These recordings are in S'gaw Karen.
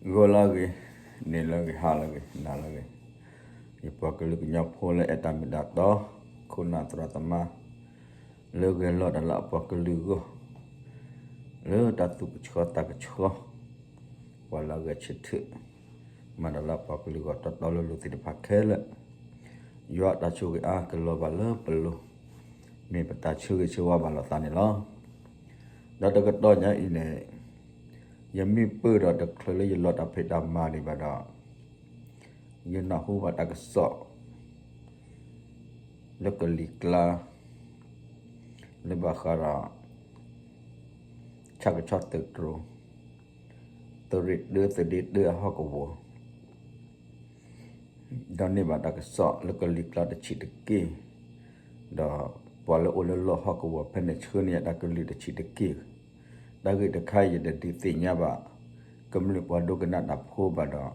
ဂီၤလၢအဂ့ၤ, နံၤလၢအဂ့ၤ, ဟါလၢအဂ့ၤ, နၤလၢအဂ့ၤ, ယပှၤကလုာ်ကညီဖိလၢအဲၣ်တၢ်မ့ၢ်တၢ်တီ, ခိၣ်နၢ်သရၣ်သမါ လၢဂဲၤလိာ်တၢ်လၢအပှၤကလုာ်အဂီၢ်, လၢတၢ်သူၣ်ကဆှီသးကဆှီ, ပှၤလၢအဂဲၤဆၢထၢၣ် မၤတၢ်လၢအပှၤကလုာ်အဂီၢ်တီတီလိၤလိၤသ့ၣ်တဖၣ်ခဲလၢာ်, ယွၤအတၢ်ဆိၣ်ဂ့ၤအါကလီၤဘၣ်လၢပလိၤ, မ့ၢ်ပတၢ်ဆၢဂ့ၤဆၢဝါဘၣ်လိာ်သးန့ၣ်လီၤ. ဒီးတကတီၢ်ညါအံၤန့ၣ် ယမ့ၢ်ပၢၢ်ဒီးတချုးလၢယလီၤတၢ်ဖံးတၢ်မၤဒံးဘၣ်ဒီး, ယနၢ်ဟူဘၣ်တၢ်ကစီၣ် လၢကလံၤကျါ လၢဘၣ်ဃးဒီး ဆၣ်ကဆီသုးတြိၤ သုးရ့ၣ်တၢ သုးဒ့တၢအဟီၣ်ကဝီၤ ဒီးန့ၢ်ဘၣ်တၢ်ကစီၣ်လၢကလံၤကျါတဆံးတက့ၢ်, ဒီးပှၤလၢအိၣ်လၢလီၢ်ဟီၣ်ကဝီၤဖဲန့ၣ်ဆှၢန့ၢ်ယၤတၢ်ကလုၢ်တဆံးတက့ၢ်, တၢ်ဂ့ၢ်တခါအံၤယတဒုးသ့ၣ်ညါဘၣ် ကမျၢၢ်ပှၤဒိကနၣ်တၢ်ဖိဘၣ်ဒီး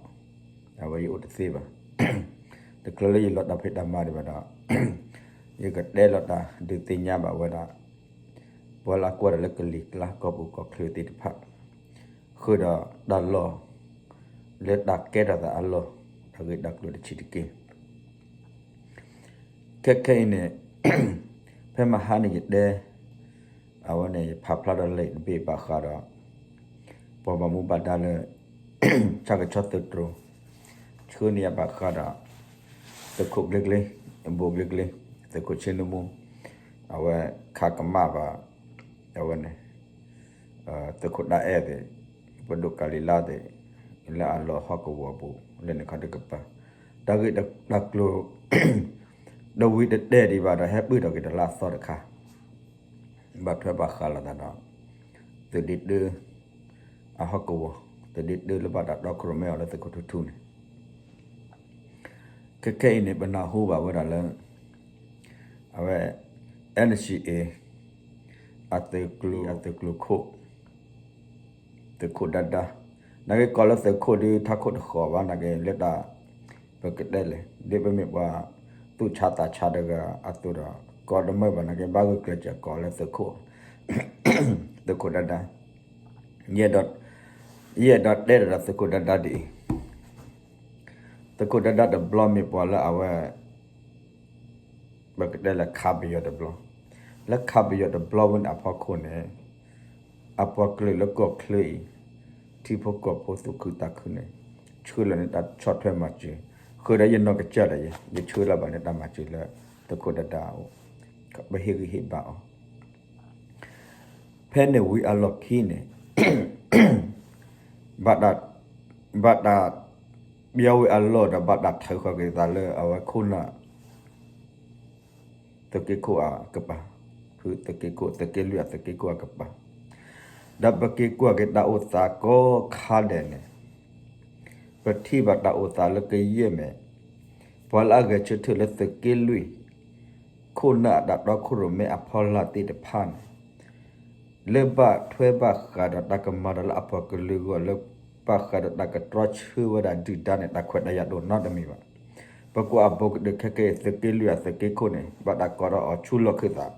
အဝဲယအိၣ်တသ့ဘၣ်. တချုးလၢယလီၤတၢ်ဖံးတၢ်မၤဒံးဘၣ်ဒီး ယကတဲလီၤတၢ်ဒုးသ့ၣ်ညါဘၣ်ဝဲဒၣ် ပှၤလၢအကွၢ်တၢ်လၢကလံၤကျါကီၢ်ပူၤကီၢ်ချၢသ့ၣ်တဖၣ် ဃုာ်ဒီးတၢ်လီၢ် လၢတၢ်ကဲထီၣ်သးအလီၢ် တၢ်ဂ့ၢ်တၢ်ကျိၤတဆံးတက့ၢ်. ခဲခဲအံၤန့ၣ် ဖဲမဟါန့ၣ်ယတဲ အဝဲန့ၣ် ယဖးဖျါဒီးလံာ်တဘ့ၣ်ဘၣ်ဃးဒီး ပှၤဘၣ်မူဘၣ်ဒါလၢ ဆၣ်ကဆီသုးတြိၤ ဆှၢန့ၢ်ယၤဘၣ်ဃးဒီး သုးခိၣ်ကျ့ကျ့ ဘိကျ့ကျ့ သုးခိၣ်ဆ့နမူ အဝဲခးကမၣ်ဘၣ် အဝဲန့ၣ် သုးခိၣ်ဒၣ်အဲၣ်သ့ၣ် ပဒိၣ်ကၤလံၤလါသ့ၣ် လၢအလီၢ်ဟီၣ်ကဝီၤပူၤ လၢန့ၣ်ခီတကပၤ တၢ်ဂ့ၢ်တၢ်ကျိၤ တဝံၤတတဲာ်ဒံးဘၣ်ဒီး ဟဲပၢၢ်ထီၣ်က့ၤတၢ်လၢအသီတခါ ဘၣ်ထွဲဘၣ်ဃးလိာ်သးဒီး သုးဒ့တၢ အဟီၣ်ကဝီၤ သုးဒ့တၢလၢဘၣ်တၢ်တီခိၣ်ရိၣ်မဲအီၤလၢသုးခိၣ်ထူထူန့ၣ် ခဲခဲအံၤန့ၣ် ပနၢ်ဟူဘၣ်ဝဲဒၣ်လၢ အဝဲ NCA အသုးကျိၤ အသုးကျိၤခိၣ် သုးခိၣ်ဒါဒါ နာ်က့ကိးလၢသုးခိၣ်ဒုးထးခိၣ်တဃီၤဘၣ် နာ်က့လၢတၢ် ပကတဲလဲၣ် ဒ်ပမ့ၢ်ပှၤသူၣ်ဆါသးဆါတဂၤအသိးဒီး ကိးတမုာ်ဘၣ် နာ်က့ဘၣ်ဂုာ်ကျဲးစၢးကိးလၢသုးခိၣ် သုးခိၣ်ဒါဒါ ယအဲၣ်ဒိးတဲဒၣ်ဒီးသုးခိၣ်ဒါဒါဒ်အံၤ သုးခိၣ်ဒါဒါတဘျီမ့ၢ်ပှၤလၢအဝဲ ပကတဲလၢခးပယီၤတဘျီ လၢခးပယီၤတဘျီဝဲန့ၣ်အဖီခိၣ်န့ၣ် အပှၤကလုာ်လၢကီၢ်ချၢအံၤ ထံဖိကီၢ်ဖိသူၣ်ခုသးခုန့ၣ် ဆှၢလီၤန့ၢ်တၢ်ဆီၣ်ထွဲမၤစၢၤ ဃုာ်ဒီးယနီၢ်ကစၢ်ဒၣ်ယဲ ယဆှၢလီၤဘၣ်န့ၢ်တၢ်မၤစၢၤလၢ သုးခိၣ်ဒါဒါအအိၣ် ပဟ့ၣ်ဂံၢ်ဟ့ၣ်ဘါအီၤ ဖဲန့ၣ်ဝံၤအလီၢ်ခံန့ၣ် ဘၣ်တၢ် ဘၣ်တၢ် ပျီဝံၤအလီၢ်ဒီး ဘၣ်တၢ်ထုးဃီၤက့ၤသးလၢအဝဲခိၣ်နၢ် သုးက့ခိၣ်အကပၤ ဖုသုးက့ခိၣ် သုးက့လွံၢ်အသုးက့ခိၣ်အကပၤ ဒီးပက့ၤကွၢ်က့ၤတၢ်အိၣ်သးကိးခါဒဲးန့ၣ် ပထံၣ်ဘၣ်တၢ်အိၣ်သးလၢကယဲၢ်မ့ၢ် ပှၤလၢအဂဲၤဆၢထၢၣ်လၢသုးက့လွံၢ် ခိၣ်နၢ်အတၢ်တီခိၣ်ရိၣ်မဲအဖီလာ်သ့ၣ်တဖၣ်န့ၣ် လၢဘၣ်ထွဲဘၣ်ဃးဒီးတၢ်ကမၤတၢ်လၢအပှၤကလုာ်အဂီၢ် လၢဘၣ်ဃးဒီးတၢ်ကတြီဆၢဝဲဒၣ်ဒုၣ်ဒါန့ၣ် တၢ်ခွဲးတၢ်ယာ်တအိၣ်နီတမံၤဘၣ်. ပကွၢ်အဘူးကတၢၢ်ခဲကဲအံၤ သုးက့လွံၢ်အသုးက့ခိၣ်န့ၣ် ဘၣ်တၢ်ကိးထီၣ်အီၤဆူလီၢ်ခၢၣ်သး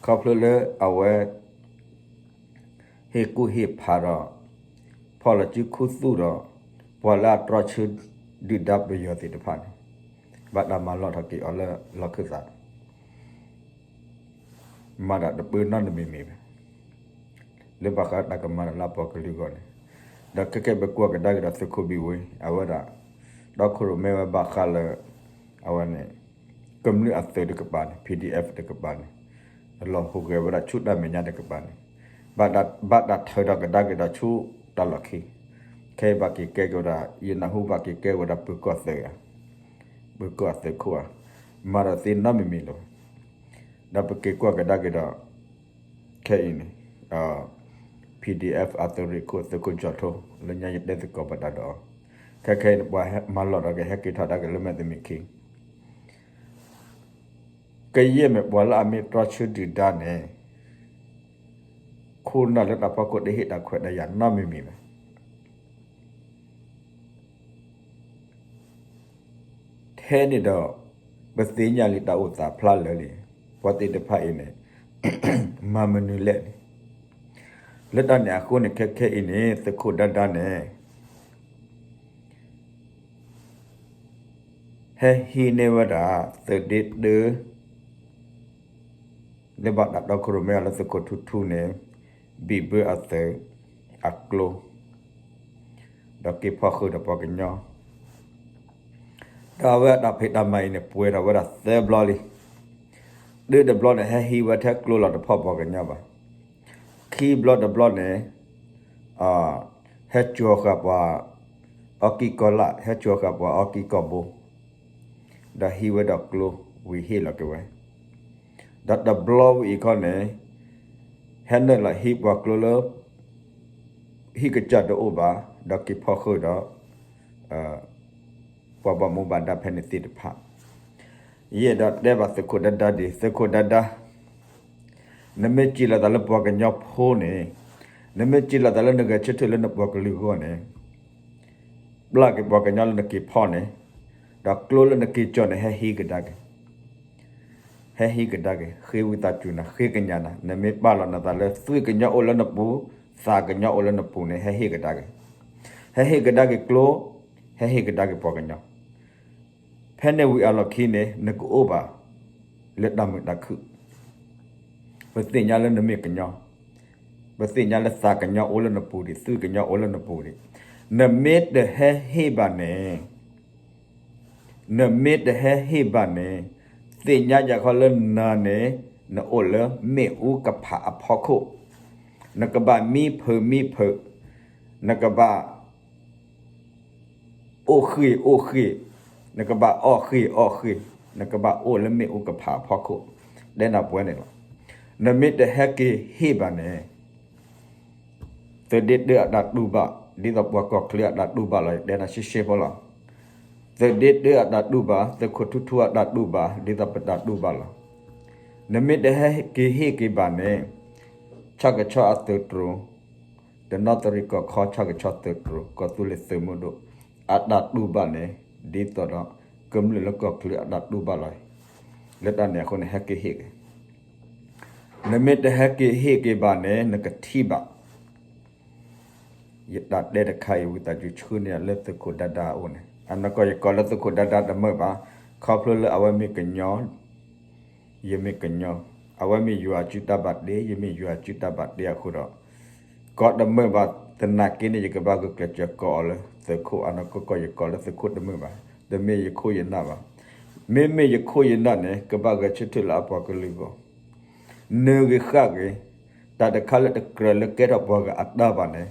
ခီဖျိလၢအဝဲ ဟ့ၣ်ကူၣ်ဟ့ၣ်ဖးဒီး ဖီၣ်လီၤစုခူသူၣ်ဒီး ပှၤလၢအတြီဆၢဒုၣ်ဒါပယီၤသ့ၣ်တဖၣ်န့ၣ် ဘၣ်တၢ်မၤလီၤထီၣ်က့ၤအီၤလၢလီၢ်ခၢၣ်သး မၤတၢ်တပၢနီတမံၤမံၤဘၣ် လၢဘၣ်ဃးတၢ်ကမၤတၢ်လၢအပှၤကလုာ်အဂီၢ်န့ၣ် ဒီးခဲကဲပကွၢ်ကဒါက့ၤဒီးသုးခိၣ်ဘံၣ်ဝ့ အဝဲဒၣ် တီခိၣ်ရိၣ်မဲဝဲဘၣ်ဃးလၢ အဝဲန့ၣ် ကမျၢၢ်အသုးတကပၤန့ၣ် PDF တကပၤန့ၣ် လီၤဟူးဂဲၤဝဲဒၣ်ဆူတၢ်မဲာ်ညါတကပၤန့ၣ် ဘၣ်တၢ်ထုးထီၣ်ကဒါက့ၤဒီးဆူတၢ်လီၢ်ခံ ခဲအံၤဘၣ်က့ၤကဲက့ၤဝဲဒၣ် ယနၢ်ဟူဘၣ်က့ၤကဲဝဲဒၣ်ပၢၤကီၢ်သုးဧါ ပၢၤကီၢ်အသုးခိၣ်ဧါ မၤဒီးသ့နီတမံၤမံၤလီၤ. ဒီးပက့ၤကွၢ်ကဒါက့ၤဒီး ခဲအံၤန့ၣ် PDF အသုးရ့ၣ်ခိၣ် သုးခိၣ်ကၠီၣ်ထိ လၢညါယတဲသကိးဘၣ်တၢ်ဒီးအီၤ ခဲခဲအံၤန့ၣ် ပှၤမၤလီၢ်ထီၣ်က့ၤဟဲက့ၤထီၣ်ဒါက့ၤလၢမဲာ်တမံၤခံ ကယဲၢ်မ့ၢ်ပှၤလၢအမ့ၢ်တြီဆၢဒုၣ်ဒါန့ၣ် ခိၣ်နၢ်လၢတၢ်ဖီခိၣ်တဟ့ၣ်တၢ်ခွဲးတၢ်ယာ်နီတမံၤမံၤဘၣ်. ထဲန့ၣ်ဒီး ပသ့ၣ်ညါလံတၢ်အိၣ်သးဖျါလၢာ်လံ, ပှၤသ့ၣ်တဖၣ်အံၤန့ၣ် မၤမနုၤလဲၣ်န့ၣ်, လၢတၢ်န့ၣ်အဃိန့ၣ် ခဲခဲအံၤန့ၣ် သုးခိၣ်ဒါဒါန့ၣ် ဟဲဟံးန့ၢ်ဝဲဒၣ် သုးဒ့တၢ လၢဘၣ်တၢ်တီခိၣ်ရိၣ်မဲအီၤလၢသုးခိၣ်ထူထူန့ၣ် ဘံၣ်ဘၢအသုး အကျိ ဒီးက့ၤဖီၣ်ဃုာ်ဒီးပှၤကညီ ဒီးအဝဲအတၢ်ဖံးတၢ်မၤအံၤန့ၣ် ပှဲၤထီၣ်ဝဲဒၣ်သၢဘျီလံ. တၢတဘျီန့ၣ် ဟဲဟံးဝဲထဲကျိလီၤတဖီၣ်ပှၤကညီဘၣ်. ခံဘျီတဘျီန့ၣ် ဟဲကၠီၤဃာ်ပှၤအီကံကီလၣ် ဟဲကၠီၤဃာ်ပှၤအီကံကီဘိ ဒီးဟံးဝဲဒီးကျိဝံၤဟ့ၣ်လီၤက့ၤဝဲ, ဒီးတဘျီဝံၤအံၤခီန့ၣ် ဟဲနုာ်လီၤဟံးပှၤကျိလၢ ဟံၣ်ကစၢ်တအိၣ်ဘၣ် ဒီးက့ၤဖီၣ်ဃုာ်ဒီး ပှၤဘၣ်မူဘၣ်ဒါဖဲန့ၣ်သ့ၣ်တဖၣ်. ယအဲၣ်ဒိးတဲဘၣ်သုးခိၣ်ဒါဒါဒ် သုးခိၣ်ဒါဒါ နမ့ၢ်စံးလီၤသးလၢပှၤကညီဖိန့ၣ်, နမ့ၢ်စံးလီၤသးလၢနဂဲၤဆၢထၢၣ်လၢနပှၤကလုာ်အဂီၢ်န့ၣ်, ပျၢ်က့ၤပှၤကညီလၢနက့ၤဖီၣ်န့ၣ်, ဒီးကျိလၢနက့ၤကၠီၤန့ၣ် ဟဲဟံးကဒါက့ၤ ဟဲဟံးကဒါက့ၤ ဃ့ဝံသးစူၤနၤ ဃ့ကညးနၤ နမ့ၢ်ပာ်လီၤနသးလၢသွံၣ်ကညီအိၣ်လၢနပူၤ, သးကညီအိၣ်လၢနပူၤန့ၣ် ဟဲဟ့ၣ်ကဒါက့ၤ, ဟဲဟ့ၣ်ကဒါက့ၤကျိ, ဟဲဟ့ၣ်ကဒါက့ၤပှၤကညီ. ဖဲန့ၣ်ဝံၤအလီၢ်ခံန့ၣ် နကအိၣ်ဘၣ်လၢတၢ်မုာ်တၢ်ခုၣ်. ပသ့ၣ်ညါလၢနမ့ၢ်ကညီ, ပသ့ၣ်ညါလၢသးကညီအိၣ်လၢနပူၤဒံး သွံၣ်ကညီအိၣ်လၢနပူၤဒံး, နမ့ၢ်တဟဲဟ့ၣ်ဘၣ်န့ၣ် နမ့ၢ်တဟဲဟ့ၣ်ဘၣ်န့ၣ် သ့ၣ်ညါယၤခီလၢနၤန့ၣ် နအိၣ်လၢမ့ၣ်အူကဖးအဖီခိၣ်, နကဘၣ်မံဖုးမံဖုး, နကဘၣ် အိၣ်ဃ့ၢ်အိၣ်ဃ့ၢ်, နကဘၣ်အီၣ်ဃ့ၢ်အီၣ်ဃ့ၢ်, နကဘၣ်အိၣ်လၢမ့ၣ်အူကဖးအဖီခိၣ်, တဲနၤပှဲၤန့ၣ်လီၤ. နမ့ၢ်တဟဲက့ၤဟ့ၣ်ဘၣ်န့ၣ် သုးဒ့တၢအတၢ်တူၢ်ဘၣ် ဒ်သိးပှၤကီၢ်ချၢအတၢ်တူၢ်ဘၣ်လီၤ ယတဲနၤရှဲရှဲဖိလီၤ. သုးဒ့တၢအတၢ်တူၢ်ဘၣ် သုးခိၣ်ထူထူအတၢ်တူၢ်ဘၣ် ဒ်သိးပတၢ်တူၢ်ဘၣ်လီၤ. နမ့ၢ်တဟဲက့ၤဟ့ၣ်က့ၤဘၣ်န့ၣ် ဆၣ်ကဆီအသုးတြိၤ တနီသရံၣ်ကီၢ်ခီ ဆၣ်ကဆီသုးတြိၤ ကီၢ်သူလ့ၤသုးမုၢ်ဒိၣ် အတၢ်တူၢ်ဘၣ်န့ၣ် ဒ်သိးဒီး ကမျၢၢ်လၢကီၢ်ချၢအတၢ်တူၢ်ဘၣ်လီၤ. လၢတၢ်န့ၣ်အဃိန့ၣ် ဟဲက့ၤဟ့ၣ်က့ၤ နမ့ၢ်တဟဲက့ၤဟ့ၣ်က့ၤဘၣ်န့ၣ် နကထံၣ်ဘၣ် ယတၢ်တဲတခါအံၤ ဝံသးစူၤဆှၢန့ၢ်ယၤလၢသုးခိၣ်ဒါဒါအအိၣ်န့ၣ် အနီၢ်ကီၢ်ယကိးလၢသုးခိၣ်ဒါဒါတမုာ်ဘၣ်, ခီဖျိလၢအဝဲမ့ၢ်ကညီ ယမ့ၢ်ကညီ, အဝဲမ့ၢ်ယွၤစုတၢ်ဘၣ်တ့ ယမ့ၢ်ယွၤစုတၢ်ဘၣ်တ့အဃိဒီး ကိးတမုာ်ဘၣ် သနာ်က့န့ၣ် ယကဘၣ်ဂုာ်ကျဲးစၢးကိးအီၤလၢသုးခိၣ် အနီၢ်ကီၢ်ကီၢ်ယကိးလၢသုးခိၣ်တမုာ်ဘၣ်, တမ့ၢ်ယခိၣ်ယနၢ်ဘၣ်. မ့မ့ၢ်ယခိၣ်ယနၢ်န့ၣ် ကဘၣ်ဂဲၤဆၢထၢၣ်လၢအပှၤကလုာ်အဂီၢ်, နၢၤဂ့ၤဃၣ်ဂ့ၤ, တၢ်တခါလၢတကြၢးလၢကဲထီၣ်ပှၤဂၤအတၢ်ဘၣ်န့ၣ်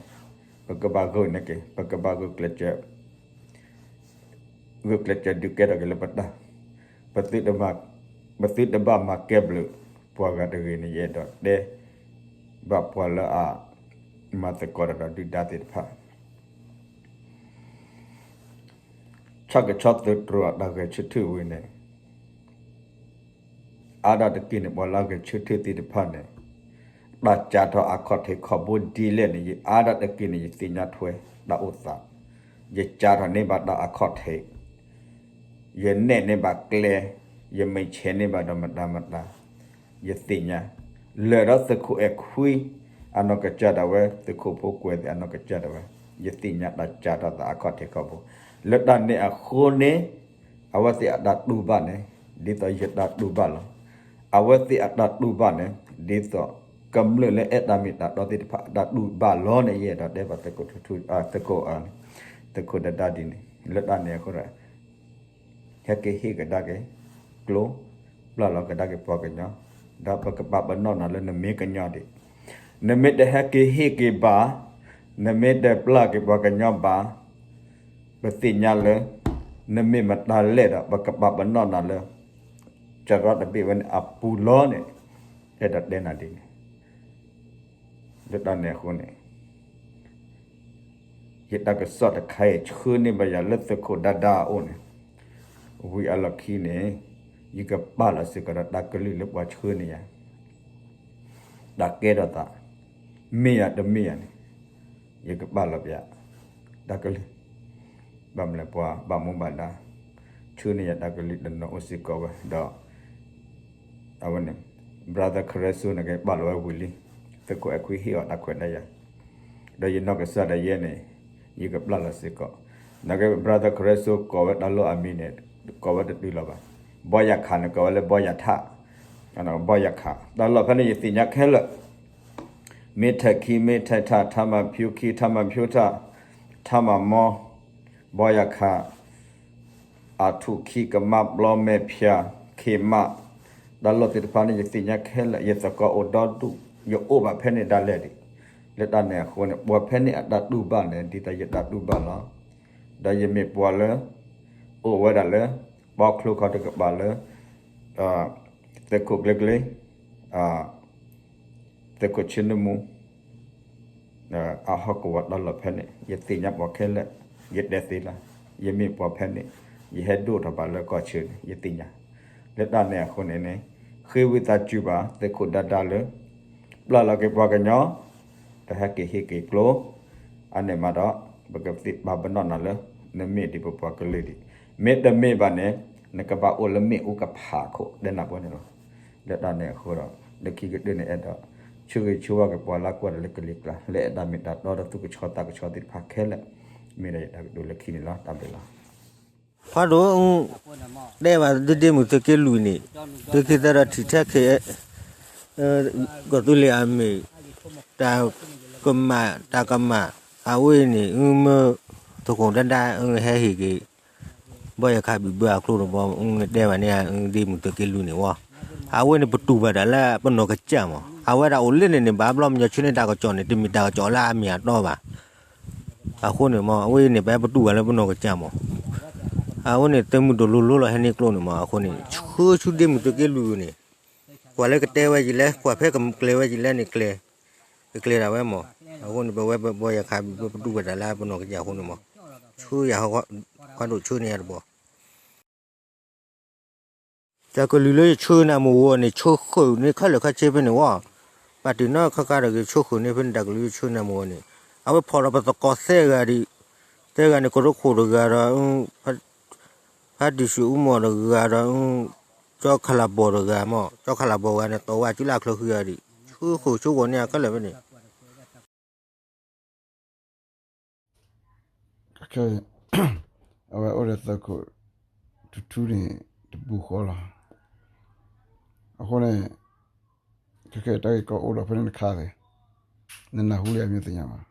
ပကဘၣ်ဂုာ်န့ၢ်က့ၤ ပကဘၣ်ဂုာ်ကျဲးစၢး ဂုာ်ကျဲးစၢးဒုးကဲထီၣ်က့ၤလၢပတၢ်, ပသုတဘၣ်မၤကဲဘျုးပှၤဂၤတဂ့ၤန့ၣ် ယအဲၣ်ဒိးတဲ ဘၣ်ပှၤလၢအမၤသကိးတၢ်ဒီးဒုၣ်ဒါသ့ၣ်တဖၣ် ဆၣ်ကဆီသုးတြိၤအတၢ်ဂဲၤဆၢထၢၣ်ဝံၤန့ၣ် အါဒၣ်တက့ၢ်န့ၣ် ပှၤလၢအဂဲၤဆၢထၢၣ်သ့ၣ်တဖၣ်န့ၣ် တၢ်စးထီၣ်အခီၣ်ထံးခီၣ်ဘိဒ်လဲၣ်န့ၣ် ယအါဒၣ်တက့ၢ်န့ၣ် ယသ့ၣ်ညါထွဲတၢ်အိၣ်သး, ယစးထီၣ်န့ၢ်ဘၣ်တၢ်အခီၣ်ထံး, ယနဲၣ်န့ၢ်ဘၣ်ကျဲ, ယမ့ၢ်ဆဲးန့ၢ်ဘၣ်ဒီးမတၤမတၤ, ယသ့ၣ်ညါ, လၢာ်ဒီးသုးခိၣ်အဲၣ်ခွံ အနီၢ်ကစၢ်ဒၣ်ဝဲ သုးခိၣ်ဖိကွဲးသ့ၣ်အနီၢ်ကစၢ်ဒၣ်ဝဲ, ယသ့ၣ်ညါတၢ်စးထီၣ်သးအခီၣ်ထံးခီၣ်ဘိ, လၢတၢ်န့ၣ်အဃိန့ၣ် အဝဲသ့ၣ်အတၢ်တူၢ်ဘၣ်န့ၣ် ဒ်သိးယတၢ်တူၢ်ဘၣ်လီၤ. အဝဲသ့ၣ်အတၢ်တူၢ်ဘၣ်န့ၣ် ဒ်သိးကမျၢၢ်လၢအဲၣ်တၢ်မ့ၢ်တၢ်တီသ့ၣ်တဖၣ်အတၢ်တူၢ်ဘၣ်လီၤန့ၣ် ယအဲၣ်ဒိးတဲဘၣ်သုးခိၣ်ထူထူ သုးခိၣ် သုးခိၣ်ဒါဒါဒ်န့ၣ် လၢတၢ်န့ၣ်အဃိဒီး ဟဲက့ၤဟ့ၣ်ကဒါက့ၤ ကျိ ပျၢ်လီၤကဒါက့ၤပှၤကညီ, ဒီးပကပာ်ပနီၣ်နၤလၢနမ့ၢ်ကညီဒံး, နမ့ၢ်တဟဲက့ၤဟ့ၣ်က့ၤဘၣ်, နမ့ၢ်တပျၢ်က့ၤပှၤကညီဘၣ်, ပသ့ၣ်ညါလၢ နမ့ၢ်မတၤလဲၣ်ဒီး ပကပာ်ပနီၣ်နၤလၢ စရီတဘ့ၣ်ဝဲန့ၣ်အပူၤလီၤန့ၣ် အဲၣ်ဒိးတဲနၤဒ်န့ၣ် လၢတၢ်န့ၣ်အဃိန့ၣ် ယတၢ်ကစီၣ်တခါအံၤဆှၢန့ၢ်ဘၣ်ယၤလၢသုးခိၣ်ဒါဒါအအိၣ်န့ၣ် ဝံၤအလီၢ်ခံန့ၣ် ယကပာ်လီၤစ့ၢ်ကီးဒီးတၢ်ကလုၢ်လၢပှၤဆှၢန့ၢ်ယၤ တၢ်ကဲထီၣ်သး မ့ၢ်ယၤတမ့ၢ်ယၤန့ၣ် ယကပာ်လီၤပယၤ တၢ်ကလုၢ် ဘၣ်မနုၤလဲၣ်ပှၤဘၣ်မူဘၣ်ဒါ ဆှၢန့ၢ်ယၤတၢ်ကလုၢ်တနီၤအိၣ်စ့ၢ်ကီးဝဲဒီး အဝဲန့ၣ် brother ခရၢစိန့ၣ်က့ၤပာ်လီၤဝဲဝံၤလံ သုးခိၣ်အဲၣ်ခွံဟ့ၣ်အီၤတၢ်ခွဲးတၢ်ယာ် ဒီးယနီၢ်ကစၢ်ဒၣ်ယဲန့ၣ် ယကပာ်လီၤစ့ၢ်ကီး နာ်က့ brother ခရၢစိကိးဝဲတၢ်လီၢ်အမံၤန့ၣ် ကိးဝဲတတုၤလီၤဘၣ်. ဘီယၤခးန့ၣ် ကိးဝဲလၢဘီယၤထၣ်, ဘီယၤခး တၢ်လီၢ်ဖဲန့ၣ် ယသ့ၣ်ညါခဲလၢာ်, မ့ၢ်ထဲးခံ မ့ၢ်ထဲးထၣ် ထၣ်မၤဖၠူခံ ထၣ်မၤဖၠူထၣ် ထၣ်မၤမီ ဘီယၤခး အထူၣ်ခံ ကမၣ်ပျီ မဲာ်ဖၠး ခ့မး, တၢ်လီၢ်သ့ၣ်တဖၣ်န့ၣ် ယသ့ၣ်ညါခဲလၢာ် ယသကိးအိၣ်ဒီဒူၣ် ယအိၣ်ဘၣ်ဖဲန့ၣ်ဒၣ်လဲာ်ဒံး. လၢတၢ်န့ၣ်အဃိန့ၣ် ပှၤဖဲန့ၣ်အတၢ်တူၢ်ဘၣ်န့ၣ် ဒ်သိးယတၢ်တူၢ်ဘၣ်လီၤ. ဒီးယမ့ၢ်ပှၤလၢ အိၣ်ဝဲဒၣ်လၢ ပီချိခီတကပၤလၢ သုးခိၣ်ကျ့ကျ့ သုးခိၣ်ဆ့နမူ အဟီၣ်ကဝီၤတၢ်လီၢ်ဖဲန့ၣ် ယသ့ၣ်ညါပှၤခဲလၢာ်, ယတဲသ့လီၤ, ယမ့ၢ်ပှၤဖဲန့ၣ် ယဟဲဒိၣ်ထီၣ်ဘၣ်လၢကီၢ်ဆၢန့ၣ် ယသ့ၣ်ညါ. လၢတၢ်န့ၣ်အဃိန့ၣ်န့ၣ် ဃ့ဝံသးစူၤဘၣ် သုးခိၣ်ဒါဒါလၢ ပျၢ်လီၤက့ၤပှၤကညီ ဒီးဟဲက့ၤဟ့ၣ်က့ၤကျိ အန့ၣ်မးဒီး ပကသ့ၣ်ပာ်ပနီၣ်နၤလၢ နမ့ၢ်ဒံးပပှၤကလုာ်ဒံး, မ့တမ့ၢ်ဘၣ်န့ၣ် နကဘၣ်အိၣ်လၢမ့ၣ်အူကဖးခိၣ် တဲနၢ်ပၢၢ်န့ၣ်လီၤ. လၢတၢ်န့ၣ်အဃိဒီး လၢခံကတၢၢ်န့ၣ်အဲၣ်ဒိး ဆၢဂ့ၤဆၢဝါက့ၤပှၤလၢကွၢ်တၢ်လၢကလံၤကျါ လၢအဲၣ်ဒိးမ့ၢ်တၢ်တီဒီးသူၣ်ကဆှီသးကဆှီသ့ၣ်တဖၣ်ခဲလၢာ် မ့ၢ်ဒၣ်ယတၢ်ကတိၤလၢခံန့ၣ်လီၤ. တၢ်ဘျုးလီၤ. ဖးဒိၣ် တဲဘၣ်ဒ်ဒ့မုၢ်သုးက့လွံၢ်န့ၣ် သုးက့သၢဒီးထံၣ်ထဲခဲ ကီၢ်သူလ့ၤအမ့ၢ် တၢ်ကမၣ် တၢ်ကမၣ် အဝဲန့ၣ် မ့ၢ် သုးခိၣ်ဒါဒါ ဟဲဟ့ၣ်က့ၤ ဘီယၤခးဘံၣ်ဘၢအကျိတဘီ တဲဘၣ်န့ၣ် ဒ့မုၢ်သုးက့လွံၢ်န့ၣ်ဝဲ အဝဲန့ၣ်ပတူၢ်ဘၣ်တၢ်လၢပနီၢ်ကစၢ်မး အဝဲဒၣ်အိၣ်လၢန့ၣ်န့ၣ် ဘၣ်ဘျီမညီဆၢန့ၢ်တၢ်ကစီၣ်န့ၣ် တမ့ၢ်တၢ်ကစီၣ်လၢအမ့ၢ်အတီဘၣ်. အဃိန့ၣ်မး အဝဲန့ၣ် ပပတူၢ်ဘၣ်လၢပနီၢ်ကစၢ်မး အဝဲန့ၣ် သုးမုၢ်ဒိၣ်လိၤလိၤလီၤဟဲန့ၢ်ကျိန့ၣ်မး အဃိန့ၣ် ဆှၢဆူဒ့မုၢ်သုးက့လွံၢ်န့ၣ် ကွၢ်လၢကတဲဝဲယလဲၣ် ကွၢ်ဖဲကကျဲၤဝဲယလဲၣ်န့ၣ်ကျဲၤ ကကျဲၤဒၣ်ဝဲမး အဃိန့ၣ် ပဝဲပဘီယၤခးဘံၣ်ဘၢပတူၢ်ဘၣ်တၢ်လၢပနီၢ်ကစၢ်အဃိန့ၣ်မး ဆှၢယၤ ဖးဒိၣ်ဆှၢန့ၢ်ယၤတဘီ တၢ်ကလုၢ်လၢယဆှၢနၤမ့ၢ်ဝဲန့ၣ် ဆှၢဃုာ်န့ၢ်ခဲလၢာ်ခဲဆ့ဖဲန့ၣ်ဝဲ ပာ်တ့ၢ်နီၣ်ခါခါတဂ့ၤ ဆှၢဃုာ်န့ၢ်ဖဲန့ၣ် တၢ်ကလုၢ်လၢဆှၢနၤမ့ၢ်ဝဲန့ၣ် အဝဲဖီၣ်ဒီးပသကိးသၢဂၤဒံး သၢဂၤန့ၣ် ကရၢခိၣ်တဂၤဒီး ဖါတံၢ်ၡူၣ်အူမီၢ်တဂၤဒီး ကၠီခလၢ်ဘီၣ်တဂၤမး ကၠီခလၢ်ဘီၣ်ဂၤန့ၣ် တီၢ်ဝဲအစုလၢအချၢဃုာ်ဂၤဒံး ဆှၢဃုာ်ဆှၢဂီၤန့ၢ်အခဲလၢာ်ဖဲန့ၣ် ခဲအံၤ အဝဲအိၣ်ဒီးသုးခိၣ်ထူထူန့ၣ် တပူၤဃီလီၤ. အဃိန့ၣ် ခဲခဲအံၤတၢ်ဂ့ၢ်ကီအိၣ်ဒီးဖဲန့ၣ်တခါသ့ၣ် နနၢ်ဟူလံအမ့ၢ်သ့ၣ်ညါဘၣ်.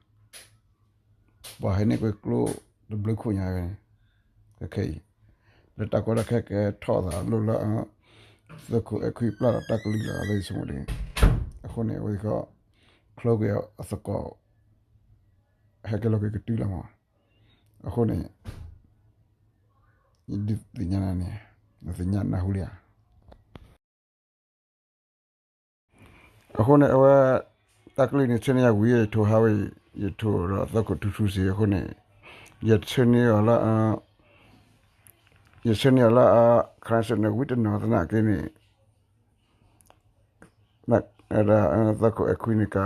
ပှၤဟဲန့ၢ်ကွံာ်ကျိတဘျုးခိၣ်ညါဝဲန့ၣ် ခဲခဲအံၤ လၢတၢ်ကီတၢ်ခဲကဲထီၣ်သးလိၣ်လၢ သုးခိၣ်အဲၣ်ခွံပျၢ်ဒီးတၢ်ကလုၢ်လီၤ အဝဲဆိကမိၣ်ဒ်န့ၣ် အဃိန့ၣ် အဝဲသ့ၣ်ခီ ချၢကွံာ်အသကိး ဟဲက့ၤလီၤက့ၤကတုၤလီၤမး. အဃိန့ၣ် ယဒုးသ့ၣ်ညါနၤန့ၣ် နသ့ၣ်ညါနၢ်ဟူလံဧါ. အဃိန့ၣ် အဝဲ တၢ်ကလုၢ်န့ၣ် ဆၢန့ၢ်ယၤဝံၤ ယထိၣ်ဟးဝဲ ယထိၣ်ဒီးသုးခိၣ်ထူထူစ့ၢ် အဃိန့ၣ် ယဆၢန့ၢ်အီၤလၢ ယဆၢန့ၢ်အီၤလၢ ခရၣ်စ့ၣ်န့ၣ် ဝံတနီၤသနာ်က့န့ၣ် ဒ် သုးခိၣ်အဲၣ်ခွံန့ၣ် က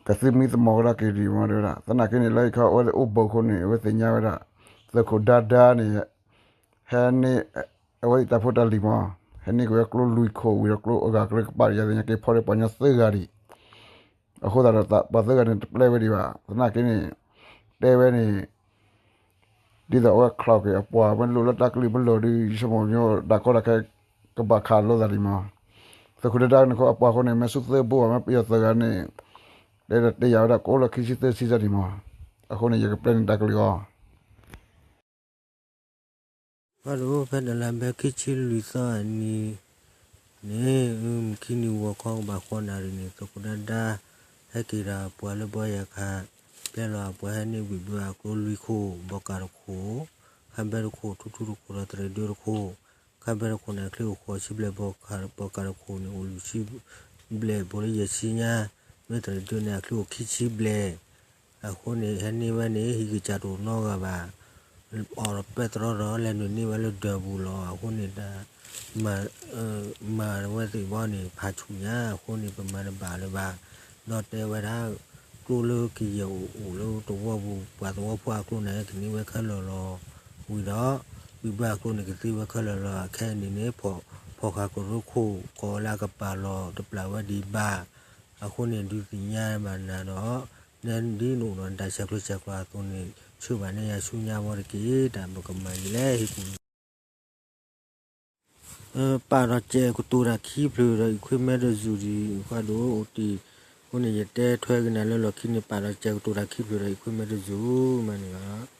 သုးမံသမိးကဒါက့ၤဒံးမး တဲဝဲဒၣ် သနာ်က့န့ၣ် လၢယခီအဝဲသ့ၣ်အိၣ်ဘူးအဃိန့ၣ် အဝဲသ့ၣ်ညါဝဲဒၣ် သုးခိၣ်ဒါဒါန့ၣ် ဟဲန့ၢ် အဝဲသ့ၣ်တၢ်ဖိတၢ်လံၤမး ဟဲန့ၢ်က့ၤဝဲကျိလွံၢ်ခိၣ်ဝံၤဒီးကျိအဂၤကျဲကပၤ ယသ့ၣ်ညါက့ၤဖီၣ်ဒီးပှၤကညီသၢဂၤဒံး အဃိသတးဒီး ပှၤသၢဂၤန့ၣ် တပျဲဝဲဒံးဘၣ် သနာ်က့န့ၣ် တဲဝဲန့ၣ် ဒ်သိးအဝဲချီက့ၤအပှၤ မ့ၢ်လိၣ်လၢတၢ်ကလုၢ်မ့ၢ်လိၣ်ဒီး ယဆိကမိၣ်ညီ တၢ်ကီတၢ်ခဲ ကဘၣ်ခးလိာ်သးဒံးမး သုးခိၣ်ဒါဒါန့ၣ်ခီအပှၤအဃိန့ၣ် မ့ၢ်ဆူသၢဘိဘၣ် မ့ၢ်ပယီၤသၢဂၤန့ၣ် တဲဒီးတဲယၤဝဲဒၣ် ကအိၣ်လၢခံဆံသၢဆံစၢ်ဒံးမး အဃိန့ၣ် ယကပျဲန့ၢ်တၢ်ကလုၢ်အီၤ ဖဲဒၣ်လၢဘဲခံဆံလွံၢ်သီအနံၤန့ၣ် မုၢ်ခံနံၤဂီၤခီကဘၣ်ဃိးနၣ်ရံၣ်န့ၣ် သုးခိၣ်ဒါဒါ ဟဲက့ၤဒီးပှၤလၢဘီယၤခး ပျဲလီၤအပှၤဟဲန့ၢ်ဘံၣ်ဘၢအကျိလွံၢ်ခိၣ် ဘီကးတခိၣ် ခါဘဲတခိၣ် ထူထူတခိၣ်ဒီးသရ့ဒိတခိၣ် ခါဘဲတခိၣ်န့ၣ် အချံအိၣ်ဃိးဆံဘျဲၣ် ဘီကးတခိၣ်န့ၣ် အိၣ်လွံၢ်ဆံဘျဲၣ် ဘူးလၢယဲၢ်ဆံညါ မ့ၢ်သရ့ဒိန့ၣ် အချံအိၣ်ခံဆံဘျဲၣ် အဃိန့ၣ် ဟဲန့ၢ်ဝဲန့ၣ် ဟံးကစၢ်တအိၣ်နီတဂၤဘၣ် အီၣ်ဒီးပဲတြီဒီး လဲၤနုာ်န့ၢ်ဝဲလၢဒၢးပူၤလီၤ. အဃိန့ၣ် တၢ် မၤဝဲသ့ၣ်ဘီန့ၣ် ဖးဆူၣ်ညါ အဃိန့ၣ် ပမၤတဘၣ်လၢၤဘၣ် ဒီးတဲဝဲဒၣ် ကျိလၢကယဲၢ်အိၣ်အိၣ်လၢသဝီပူၤ ပှၤသဝီဖိအကျိန့ၣ် ကန့ၢ်ဝဲခဲလၢာ်လီၤ. ဝံၤဒီး ဘံၣ်ဘၢအကျိန့ၣ် ကသ့ဝဲခဲလၢာ်လီၤ. အခဲအံၤန့ၣ်န့ၣ် ဖီၣ်ဃာ်ကရၢခိၣ် ကိးလၢအကပၤလီၤ တပျၢ်ဝဲဒံးဘၣ်. အဃိန့ၣ် ဒုးသ့ၣ်ညါဘၣ်နၤဒီး နဒ်နအိၣ်ဒီးနတၢ်ဆဲးကျိးဆဲးကျိးအသိးန့ၣ် ဆှၢဘၣ်န့ၢ်ယၤဆူညါဝဲတက့ၢ်. တၢ်ပကမၤယံၤလဲၣ် ဟ့ၣ်ကူၣ် ပာ်ဒီးစဲးကတိၤတၢ်ခံဖျၢၣ်ဒီး equipment တစူၢ်ဒံး ခွါဒိၣ်အိၣ်တ့ၢ်. အဃိန့ၣ် ယတဲထွဲက့ၤနၤလၢလီၢ်ခံန့ၣ် ပာ်ဒီးစဲးကတိၤတၢ်ခံဖျၢၣ်ဒီး equipment တစူၢ်မးန့ၣ်လီၤ.